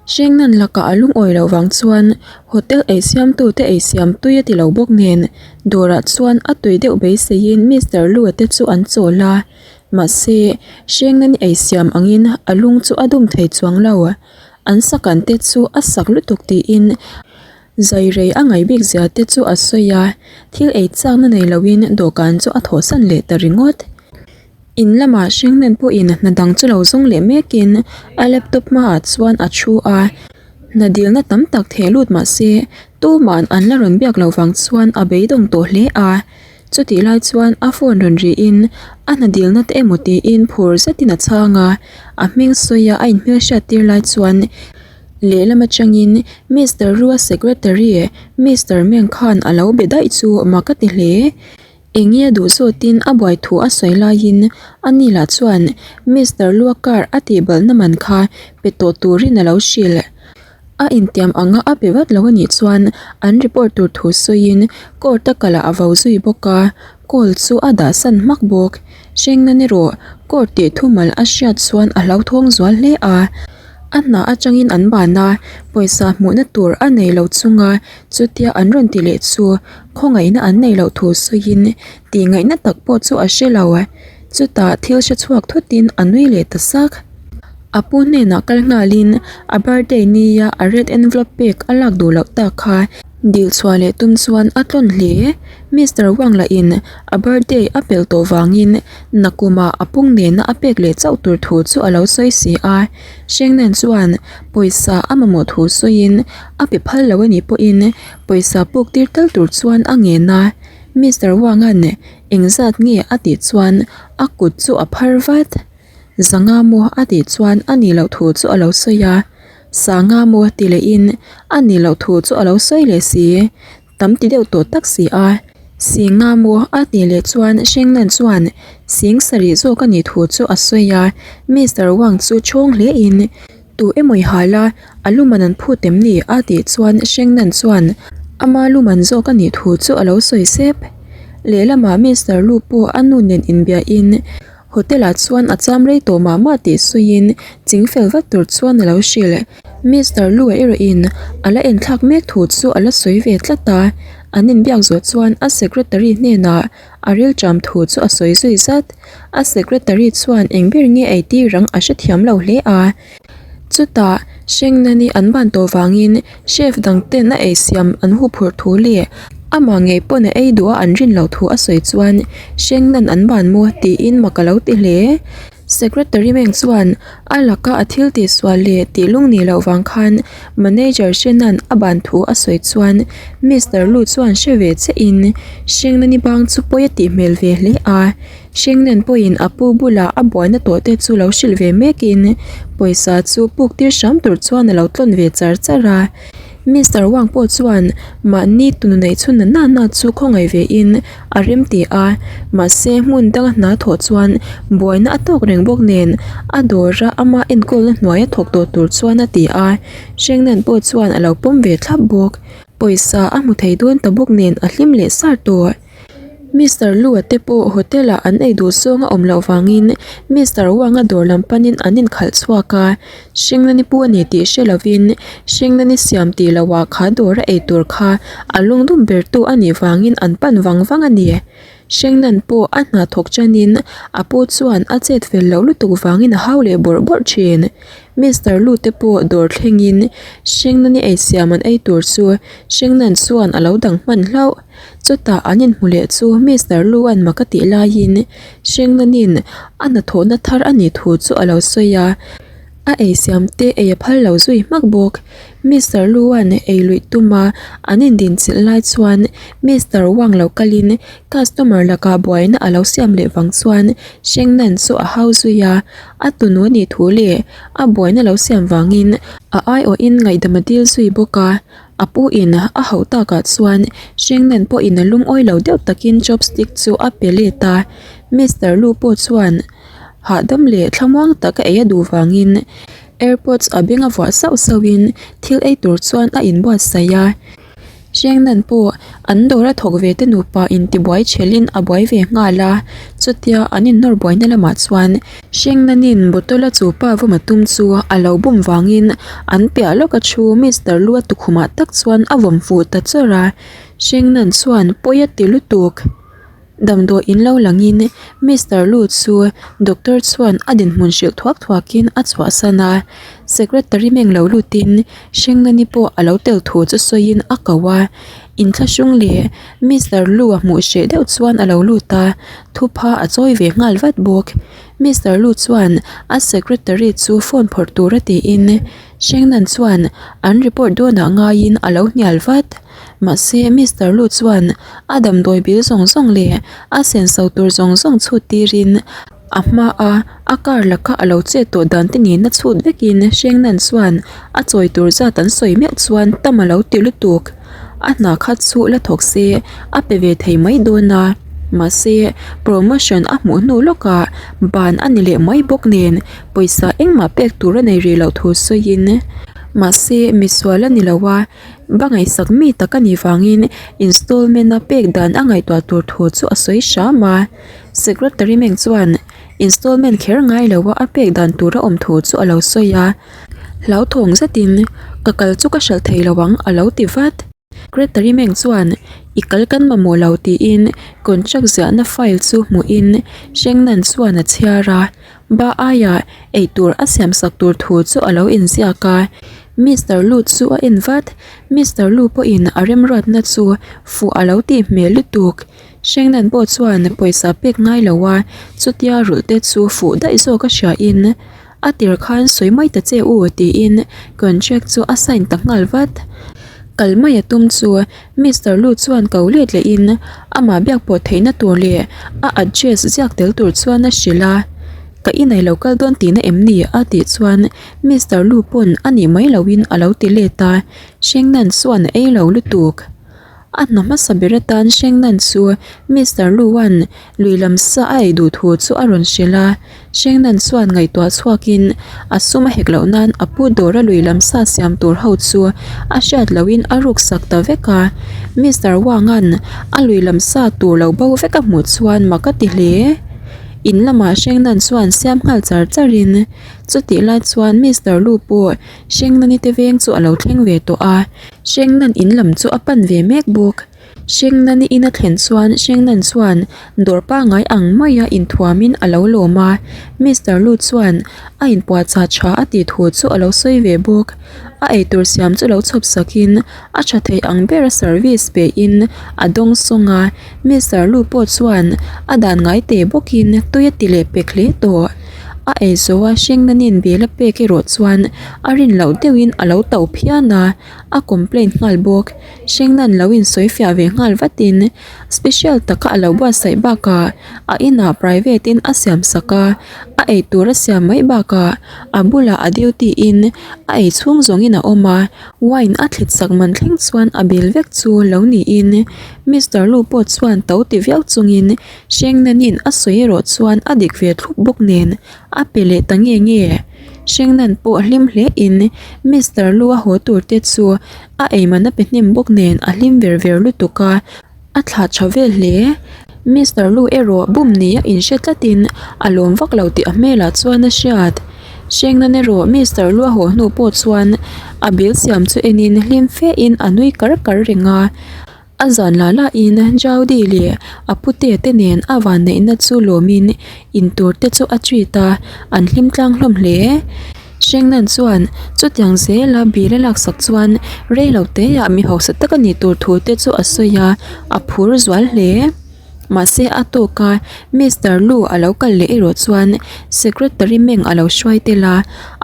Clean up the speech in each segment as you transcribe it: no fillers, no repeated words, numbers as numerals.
Hrengnan lakah a lungawi loh vang chuan hotel ei siamtute ei siam tui a ti lo bawk nen dawrah chuan a tui deuh beiseiin Mister Lua te chu an chawl a mahse Hrengnan ei siam angin a lung chu a dum thei chuang lo. An sakan te chu a sak lutuk tiin zai rei a ngaih bik zia te chu a sawi a, thil ei chakna nei loin dawhkan chu a thawhsan leh ta ringawt. In lamah Hrengnan pawhin hna dang chu lo zawng leh mekin a laptop hmaah chuan a thu a, hna dilna tam tak theh lut mah se tuma'n an la rawn biak loh vang chuan a beidawng tawh hle a. Chutih lai chuan a phone rawn rihin a hna dilna te emaw tiin phur zetin a chhang a, a hming sawia a inhmelhriat tir lai chuan lehlam atangin Mister Rua secretary Mister Meng khan a lo be daih chu mak a ti hle. Enge a duh zawtin a buai thu a sawi laiin a ni lah chuan Mister Lua car a tihbalhna man kha pe tawh turin a lo hrilh. A intiam anga a pe vat lo a nih chuan an report tur thu sawiin court a kalah a vo zui bawk a, call chu a dah san hmak bawk. Hrengnan erawh court tih thumal a hriat chuan a hlauthawng zual hle a, a hna atangin an ban a, pawisa hmuhna tur a nei lo chunga chutia an rawn ti leh chu khawngaihna an nei loh thu sawiin tih ngaihna tak pawh chu a hre lo. Chutah thil hre chhuak thutin a nui leh ta sak. A pu hnenah kal nghalin a birthday nia a red envelope pek a lak duh loh tak kha dil chhuah leh tum chuan a tlawn hle. Mister Wang lahin a birthday a pelh tawh vangin nakumah a pung nena a pek leh chauh tur thu chu a lo sawi si a. Hrengnen chuan pawisa a mamawh thu sawiin a pe phal lo a nih pawhin pawisa puk tir tal tur chuan a ngen a. Mister Wang-a'n engzat nge a tih chuan a kut chu a phar vat. Zanga maw a tih chuan a nih loh thu chu a lo sawi a, Sanga maw ti lehin a nih loh thu chu a lo sawi leh si, tam ti deuh tawh tak si a. Singa maw a tih leh chuan Hrengnan chuan sing sarih zawk a nih thu chu a sawi a, Mister Wang chu chhawng hlein Tu emaw i hal a, a luman an phut em ni? a tih chuan Hrengnan chuan ama luman zawk a nih thu chu a lo sawi sep. Lehlamah Mister Lu pawh a nu nen inbiahin Hotel ah chuan a cham rei tawh mah mah tih sawiin ching fel vat tur chuan a lo hrilh. Mister Lu erawh in a la enthlak mek thu chu a la sawi ve tlat a, an inbiak zawh chuan a secretary hnenah a rilṭam thu chu a sawi zui zat. A secretary chuan eng ber nge ei tir ang a hrethiam lo hle a. Chutah Hrengnani an ban tawh vangin chef dang ten a ei siam an huphurh thu leh amah ngei pawn a ei duh a an rin loh thu a sawi chuan Hrengnan an ban maw tiin mak a lo ti hle. Secretary meng chuan a laka a thil tih sual leh tih lung nih loh vang khan manager Hrenan a ban thu a sawi chuan Mister Lu chuan hre ve che in Hrengnani bang chu pawi a tih hmel ve hle a. Hrengnen pawhin a pu bulah a buaina tawh te chu lo hrilh ve mekin pawisa chu puk tir hram tur chuan a lo tlawn ve char char a. Mister Wang pawh chuan mahni tunu neih chhun na na chu khawngaih ve in a rem ti a, mahse hmun danga hna thawh chuan buaina a tawk reng bawk nen a dawra ama enkawlna hnuaia thawk tawh tur chuan a ti a, Hrengnen pawh chuan a lo pawm ve thlap bawk. Pawisa a hmu thei dawn ta bawk nen a hlim leh sar tawh. Mister Lu-a te pawh hotel ah an ei duh zawng a awm loh vangin Mister Wang-a dawr lam panin an inkhalh chhuak a, Hringnani pu a ni tih hre lovin Hringnani siam tih lohah kha dawr a ei tur kha a lungdum ber tu a nih vangin an pan vang vang a ni. Hringnan pawh a hna thawk chanin a pu chuan a chet fel loh lutuk vangin a hau leh bawrh bawrh thin. Mister Lu te pawh dawr thlengin Hringnani ei siam an ei tur chu Hringnan chuan a lo dang hman hlauh. Chutah an inhmu leh chu Mister Lu-a'n mak a tih laiin Hrengnanin a hnathawhna thar a nih thu chu a lo sawi a, a eisiam te ei a phal lo zui hmak bawk. Mister Lu-a'n ei luih tuma an indinchilh lai chuan Mister Wang lo kalin customer lakah buaina a lo siam leh vang chuan Hrengnan chu a hau zui a, a tunu a nih thu leh a buaina lo siam vangin a aiawhin ngaihdam a dil zui bawk a. A pu in a hauh takah chuan Hrengnan pawhin a lungawi lo deuh takin chopstick chu a pe let a, Mister Lu pawh chuan hahdam leh thlamuang tak a ei a duh vangin airpods a beng a vuah sauh sauhin thil ei tur chuan a inbuatsaih a. Hrengnan pawh an dawr a thawk ve te nupa intibuai thelhin a buai ve nghal a, chutia an innawr buaina lamah chuan Hrengnanin bottle a chu pa vawm a tum chu a lo bum vangin an piah lawk a thu Mister Lu a tukhumah tak chuan a vawm fuh ta chawrh a, Hrengnan chuan pawi a ti lutuk. Damdawi in lo langin Mister Lu chu doctor chuan a dinhmun hrilh thuak thuakin a chhuahsan a, secretary meng lo lutin Hringnani pawh a lo tel thu chu sawiin a ko a, inthlahrung leh Mister Lu a hmuh hreh deuh chuan a lo lut a, thupha a chawi ve nghal vat bawk. Mister Lu chuan a secretary chu phone phawrh tura tiin Hringnan chuan an report dawnah ngaiin a lo hnial vat. Mahse, Mister Lu chuan a damdawi bil zawng zawng leh a senso tur zawng zawng chhut tirin a hma a a car laka a lo chet tawh dan te nena chhut vekin Hrengnan chuan a chawi tur zat an sawi meuh chuan tam a lo ti lutuk. A hna kha chu la thawk se a pe ve thei mai dawn a, mahse promotion a hmuh hnu lawkah ban a ni leh mai bawk nen pawisa engmah pek tur a nei rih loh thu sawiin mahse misual a ni lo a. Va ngaihsak mi tak a nih vangin installment a pek dan a ngaihtuah tur thu chu a sawi hram a. Secretary meng chuan installment kher ngai lo a a pek dan tur a awm thu chu a lo sawi a. Hlauthawng zetin ka kal chu ka hralh thei lo ang a lo ti vat. Secretary meng chuan i kal kan mamawh lo tiin contract ziahna file chu hmuhin Hrengnan chuan a chhiar a. Ba aiah eitur a siamsak tur thu chu a lo inziak a. Mister Lu chu a en vat, Mister Lu pawhin a remruatna chu fuh a lo tih hmel lutuk. Hrengnan pawh chuan pawisa pek ngai lo a, chutia rulh te chu fuh daih zawk a hriain a tir khan sawi mai ta che u tiin contract chu a sign ta nghal vat. Kal mai a tum chu Mister Lu chuan ko let lehin amah biak pawh theihna tur leh a address ziak tel tur chuan a hrilh a, Ka inei lo kal dawn tihna em ni? a tih chuan Mister Lu pawn a nih mai loin a lo ti let a, Hrengnan chuan a ei lo lutuk. A hna hmasa ber atan Hrengnan chu Mister Lu-a'n lui lam sa a ei duh thu chu a rawn hrilh a, Hrengnan chuan ngaihtuah chhuakin a sum a hek loh nan a pu dawra lui lam sa siam tur ho chu a hriat loin a ruk sak ta vek a. Mister Wang-a'n a lui lam sa tur lo bo vek a hmuh chuan mak a ti hle. In lamah Hrengnan chuan siam nghal char charin Chutih lai chuan Mister Lu pawh Hrengnani te veng chu a lo thleng ve tawh a, Hrengnan in lam chu a pan ve mek bawk. Hrengnani in a thlen chuan Hrengnan chuan dawr pangngai ang maia inthuamin a lo lawm a, Mister Lu chuan a inpuahchah tha a tih thu chu a lo sawi ve bawk. A eitur siam chu lo chhawp sakin a tha thei ang bera service pehin a dawng sawng a, Mister Lu pawh chuan a dan ngai teh bawkin tui a ti leh pek hle tawh. A ei zo a Hrengnanin bill a pek erawh chuan a rin loh deuhin a lo to phian a, a complaint nghal bawk. Hrengnan lo insawi fiah ve nghal vatin special taka a lo buatsaih bakah a inah private in a siam sak a, a ei tur a siam mai bakah a bulah a duty in a ei chhung zawngin a awm a, wine a thlit sak man thleng chuan a bill vek chu lo niin Mister Lu pawh chuan to ti viau chungin Hrengnanin a sawi erawh chuan a dik ve thlup bawk nen a pe leh ta nge nge. Hrengnan pawh hlim hle in Mister Lu a haw tur te chu a eiman a pe hnem bawk nen a hlim ver ver lutuk a, a thlah tha vel hle. Mister Lu erawh bum ni a inhre tlatin a lawm vak lo tih a hmelah chuan a hriat. Hrengnan erawh Mister Lu a haw hnu pawh chuan a bill siam chu enin hlim fe in a nui kar kar reng a. A zan lah lahin Jaudy leh a pute te nen a vanneihna chu lawmin intur te chu a treat a, an hlim tlang hlawm hle. Hrengnan chuan chutiang zela bill a laksak chuan rei lo teah mi hausa tak a nih tur thu te chu a sawi a, a phur zual hle. Mahse a tawk a, Mister Lu a lo kal leh erawh chuan Secretary Meng a lo hruai tel a,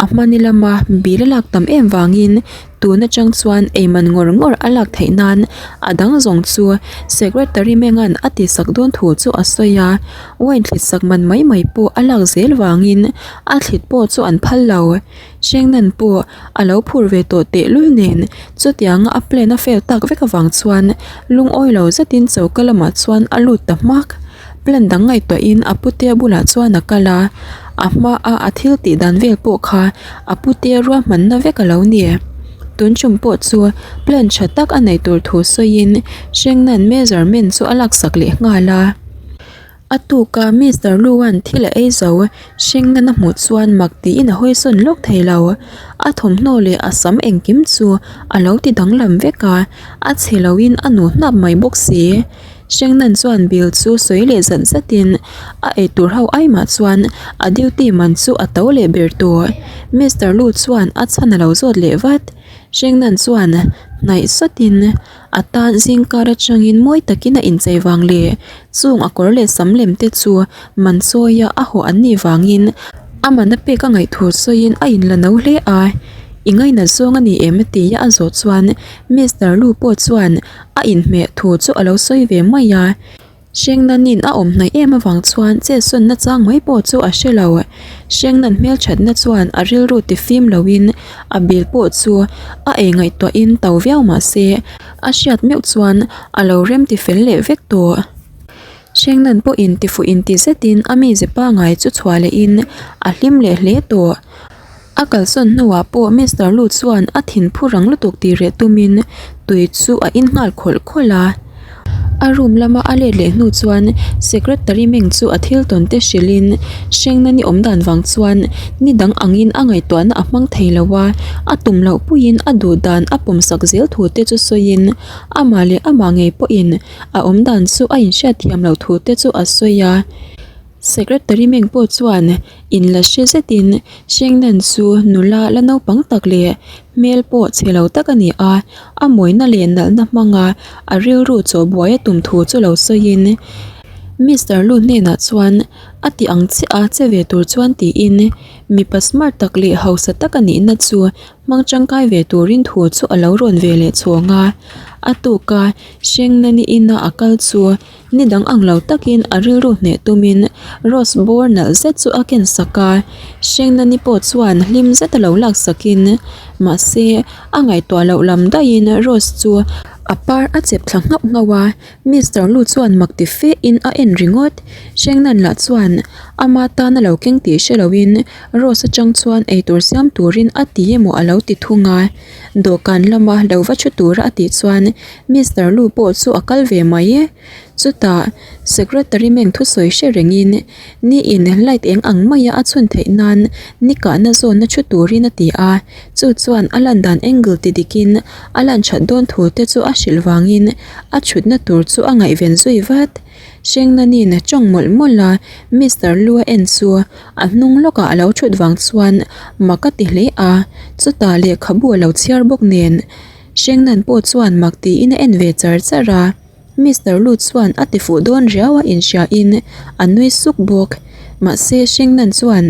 a hmani lama bill a lak tam em vangin Tun atang chuan eiman ngawr ngawr a lak theih nan a dang zawng chu Secretary Mengan a tihsak dawn thu chu a sawi a, wine thlit sak man mai mai pawh a lak zel vangin a thlit pawh chu an phal lo. Hrengnan pawh a lo phur ve tawh tehlul nen chutianga a plan a fail tak vek avang chuan lungawi lo zetin choka lamah chuan a lut ta hmak. Plan dang ngaihtuahin a putea bulah chuan a kal a, a hmaa a thil tih dan vel pawh kha a putea ruahmanna vek a lo ni. Tun tum pawh chu plan tha tak a nei tur thu sawiin Hrengna'n measurement chu a laksak leh nghal a. A tuka Mister Lu-a'n thil a ei zo Hrengna'n a hmuh chuan mak tiin a hawi sawn lawk thei lo. A thawmhnaw leh a sam engkim chu a lo ti danglam vek a, a chhe loin a nu hnap mai bawk si. Hrengnan chuan bill chu sawi leh zat zatin a eitur ho ai mah chuan a duty man chu a to leh ber tawh. Mister Lu chuan a chhan a lo zawt leh vat. Hrengnan chuan hnaih sawtin a tan zingkar atangin mawi takin a inchei vang leh chung a kawr leh sam lem te chu man chawia a haw an nih vangin a man a pek a ngaih thu sawiin a inla no hle a. I ngainat zawng a ni em? tia a zawh chuan Mister Lu pawh chuan A inhmeh thu chu a lo sawi ve mai a, Hrengnanin a awm hnaih em avang chuan chetsawnna chang mai pawh chu a hre lo. Hrengnan hmelthatna chuan a rilru ti fim loin a bil pawh chu a ei ngaihtuahin to viau mah se a hriat meuh chuan a lo rem ti fel leh vek tawh. Hrengnan pawhin tifuh inti zetin a mize pangai chu chhuah lehin a hlim leh hle tawh. A kalsawn hnuah pawh Mister Lu chuan a thin phu rang lutuk tih reh tumin tui chu a in nghal khawlh khawlh a. A room lama a let leh hnu chuan secretary Meng chu a thil tawn te hrilhin Hrengna ni awm dan vang chuan ni dang angin a ngaihtuahna a hmang thei lo a, a tum loh puiin a duh dan a pawmsak zel thu te chu sawiin amah leh amah ngei pawhin a awm dan chu a inhriatthiam loh thu te chu a sawi a. Secretary Meng pawh chuan inla hre zetin Hrengnan chu nula la naupang tak leh hmel pawh chhe lo tak a ni a, a mawina leh nalhna hmanga a rilru chaw buai a tum thu chu lo sawiin Mister Lu hnenah chuan a ti ang chiah a che ve tur chuan tiin mipa smart tak leh hausa tak a nihna chu hmang tangkai ve turin thu chu a lo rawn ve leh chhawng a, a tuka Hrengnani ina a kal chu Ni dang ang lo takin a rilru hneh tumin Rose bawr nalh zet chu a ken sak a, Hrengnani pawh chuan hlim zet a lo lak sakin mahse a ngaihtuah loh lam daihin Rose chu a par a chep thla nghauh nghauh a, Mister Lu chuan mak ti fe in a en ringawt. Hrengnan lah chuan ama tan a lo keng tih hre loin Rose atang chuan eitur siam turin a ti emaw a lo ti thung a, dawhkan lama lo va thu tura a tih chuan Mister Lu pawh chu a kal ve mai e. Chutah Secretary Meng thusawi hre rengin ni in light eng ang maia a chhun theih nan ni kahna zawnna thu turin a ti a, chu chuan a lan dan angle ti dikin a lan that dawn thu te chu a hrilh vangin a thutna tur chu a ngaihven zui vat. Hrengnanin tawng mawlh mawlh a, Mister Lu a en chu a hnung lawkah a lo thut vang chuan mak a ti hle a, chutah lehkhabu a lo chhiar bawk nen. Hrengnan pawh chuan mak tiin a en ve char char a, Mister Lu chuan a ti fuh dawn riau a inhria in a nui suk bawk. Mahse Hrengnan chuan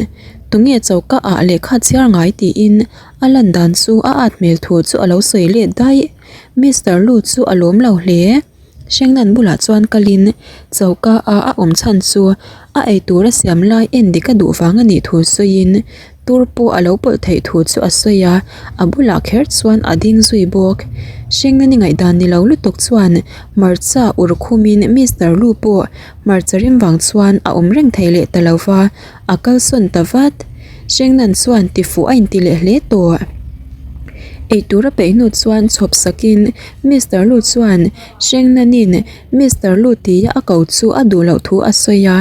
tunge choka ah lehkha chhiar ngai tiin a lan dan chu a at hmel thu chu a lo sawi let daih. Mister Lu chu a lawm lo hle. Hrengnan bulah chuan kalin choka a a awm chhan chu a eitur a siam lai en dik a duh vang a nih thu sawiin tur pawh a lo pawlh theih thu chu a sawi a, a bulah kher chuan a ding zui bawk. Hrengnan i ngaihdan ni lo lutuk chuan hmarcha ur khumin Mister Lu pawh hmarcha rim vang chuan a awm reng thei leh ta lo va, a kalsawn ta vat. Hrengnan chuan tifuh a inti leh hle tawh. Eitur a peih hnu chuan chhawp sakin Mister Lu chuan Hrengnanin Mister Lu tia a ko chu a duh loh thu a sawi a,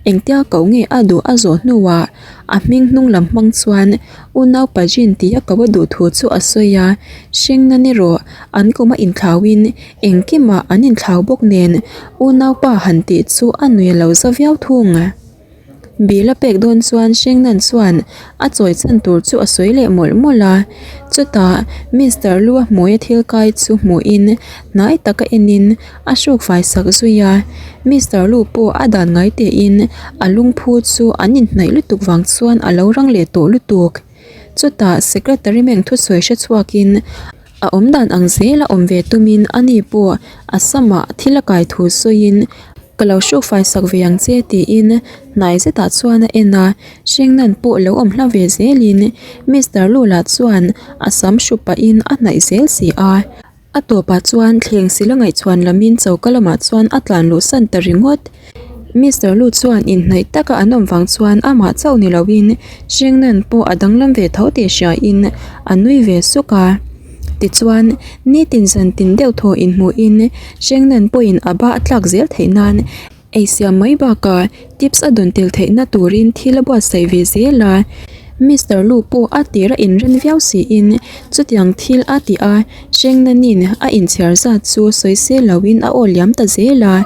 engtia ko nge a duh a zawh hnuah a hming hnung lam hmang chuan Unau Pajin tia ko a duh thu chu a sawi a, Hrengnan erawh an kum a inthlauin engkimah an inthlau bawk nen Unaupa han tih chu a nui a lo za viau thung. Bill a pek dawn chuan Hrengnan chuan a chawi chhan tur chu a sawi leh mawlh mawlh a, chutah Mister Lu a hmui a thil kai chu hmuhin hnai taka enin a hruk fai sak zui a, Mister Lu pawh a dan ngai tein a lungphu chu an inhnaih lutuk vang chuan a lo rang leh tawh lutuk. Chutah Secretary Meng thusawi hre chhuakin a awm dan ang zel a awm ve tumin ani pawh a samah thil a kai thu sawiin ka lo hruk fai sak ve ang che tiin hnai zetah chuan a en a, Hrengnan pawh lo awm hla ve zelin Mister Lula chuan a sam hru pahin a hnaih zel si a. A tawpah chuan thleng sila ngaihchhuan lamin choka lamah chuan a tlan luh san ta ringawt. Mister Lu chuan inhnaih taka an awm vang chuan amah chauh ni loin Hrengnan pawh a danglam ve tho tih hriain a nui ve suk a. Tichuan, nitin zantin deuh thaw inhmuhin Hrengnan pawhin a ba a tlak zel theih nan Eisiam mai bakah tips a dawn tel theihna turin thil a buatsaih ve zel a, Mister Lu pawh a tir a inren viau siin chutiang thil a ti a, Hrengnanin a inchhiar zat chu sawi se loin a aw liam ta zel a.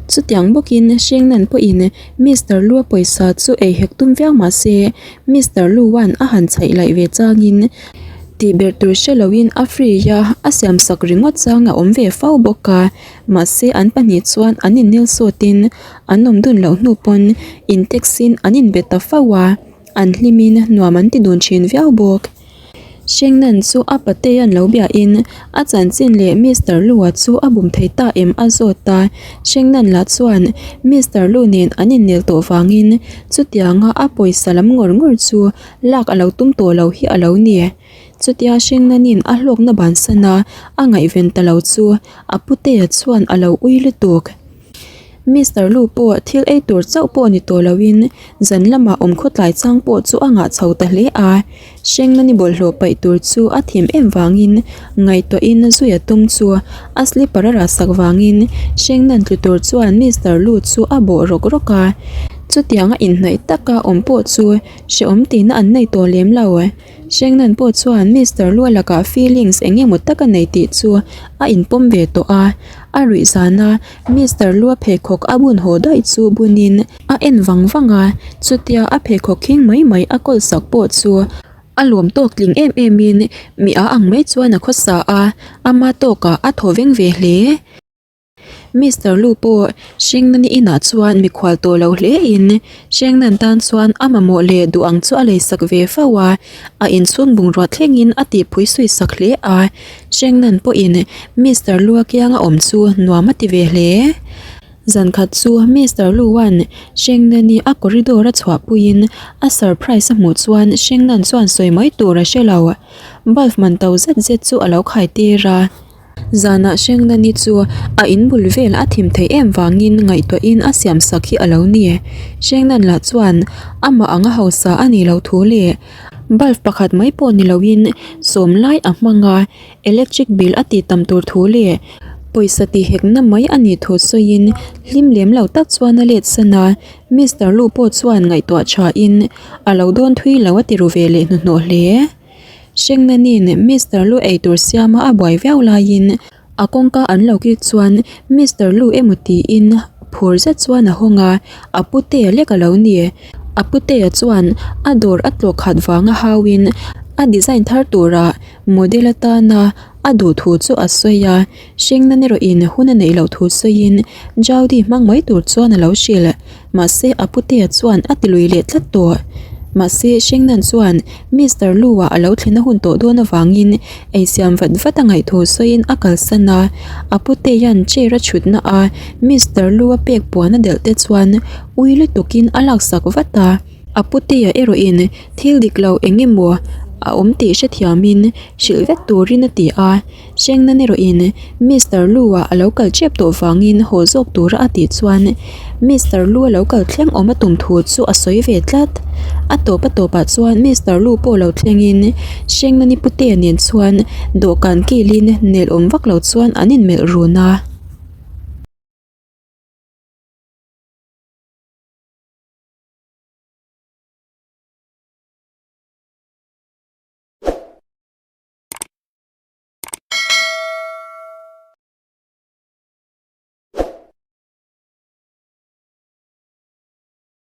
Chutiang bawkin Hrengnan pawhin Mister Lu a pawisa chu ei hek tum viau mah se Mister Lu-a'n a han chhaih laih ve changin tih ber tur hre loin a free a a siamsak ringawt chang a awm ve fo bawk a. Mahse an pahnih chuan an innel sawtin an awm dun loh hnu pawn in text in an inbe ta fo a, an hlimin nuam an ti dun thin viau bawk. Hrengnan chu a patea'n lo biahin a chanchin leh Mister Lu-a chu a bum thei ta em a zawt a, Hrengnan lah chuan Mister Lu nen an innel tawh vangin chutianga a pawisa lam ngawr ngawr chu lak a lo tum tawh lo hi a lo ni. Chutia Hrengnanin a hlawkna bansan a, a ngaihven ta lo chu A putea chuan a lo ui lutuk. Mister Lu pawh thil ei tur chauh pawh ni tawh loin zan lamah awm khawtlai chang pawh chu a ngah chho ta hle a. Hrengna-ni bawlhhlawh paih tur chu a thim em vangin ngaihtuahin zui a tum chu a slipper a rah sak vangin Hrengna'n tlu tur chuan Mister Lu chu a bawh rawk rawk a. Chutianga inhnaih taka awm pawh chu hrehawm tihna an nei tawh lem lo. Hrengnan pawh chuan Mister Lua lakah feelings eng emaw tak a nei tih chu a inpawm ve tawh a, a ruih zana Mister Lua pheikhawk a bun haw daih chu bunin a en vang vang a, chutia a pheikhawk khing mai mai a kawl sak pawh chu a lawm tawk tling em em in mi a ang mai chuan a khawsa a, ama tawkah a thaw veng ve hle. Mister Lu pawh Hrengnan inah chuan mikhual tawh lo hle in Hrengnan tan chuan a mamawh leh duh ang chu a lei sak ve fo a, a inchhung bungrua thleng in a tihpui sawi sak hle a, Hrengnan pawh in Mister Lu a kianga awm chu nuam a ti ve hle. Zan khat chu Mister Lu an Hrengnan i a corridor a chhuahpui in a surprise a hmuh chuan Hrengnan chuan sawi mai tur a hre lo, bulb man to zet zet chu a lo khai tir a. Zanah Hrengnani chu a in bul vel a thim theih em vangin ngaihtuahin a siam sak hi a lo ni. Hrengnan lah chuan amah anga hausa a nih loh thu leh bulb pakhat mai pawh ni loin sawm lai a hmang a, electric bill a tih tam tur thu leh pawisa tihhekna mai a nih thu sawiin hlim lem lo tak chuan a let san a, Mister Lu pawh chuan ngaihtuah thain a lo dawn thui lo a ti ru ve leh hnuhnawh hle. Hrengnanin Mister Lu eitur siama a buai viau laiin a kawngka an lo kik chuan Mister Lu emaw tiin phur zet chuan a hawng a, a putea lek a lo ni. A putea chuan a dawr a tlawh khat vanga hauin a design thar tura model atana a duh thu chu a sawi a, Hrengnan erawhin hun a neih loh thu sawiin Jaudy hmang mai tur chuan a lo hrilh. Mahse a putea chuan a ti lui leh tlat tawh. Mahse Hrengnan chuan Mister Lu-a a lo thlen a hun tawh dawn avangin eisiam vat vat a ngaih thu sawiin a kalsan a. A putea'n chair a thutna a Mister Lu-a pek puan a delh te chuan ui lutukin a laksak vat a. A putea erawhin thil dik lo eng emaw a awm tih hrethiamin hrilh vek turin a ti a. Hrengnan erawhin Mister Lu-a a lo kal tep tawh vangin haw zawk tura a tih chuan Mister Lu a lo kal thleng awm a tum thu chu a sawi ve tlat. A tawp a tawpah chuan Mister Lu pawh lo thlengin Hrengnani Putea nen chuan dawhkan kilin nelawm vak lo chuan an inmelh run a.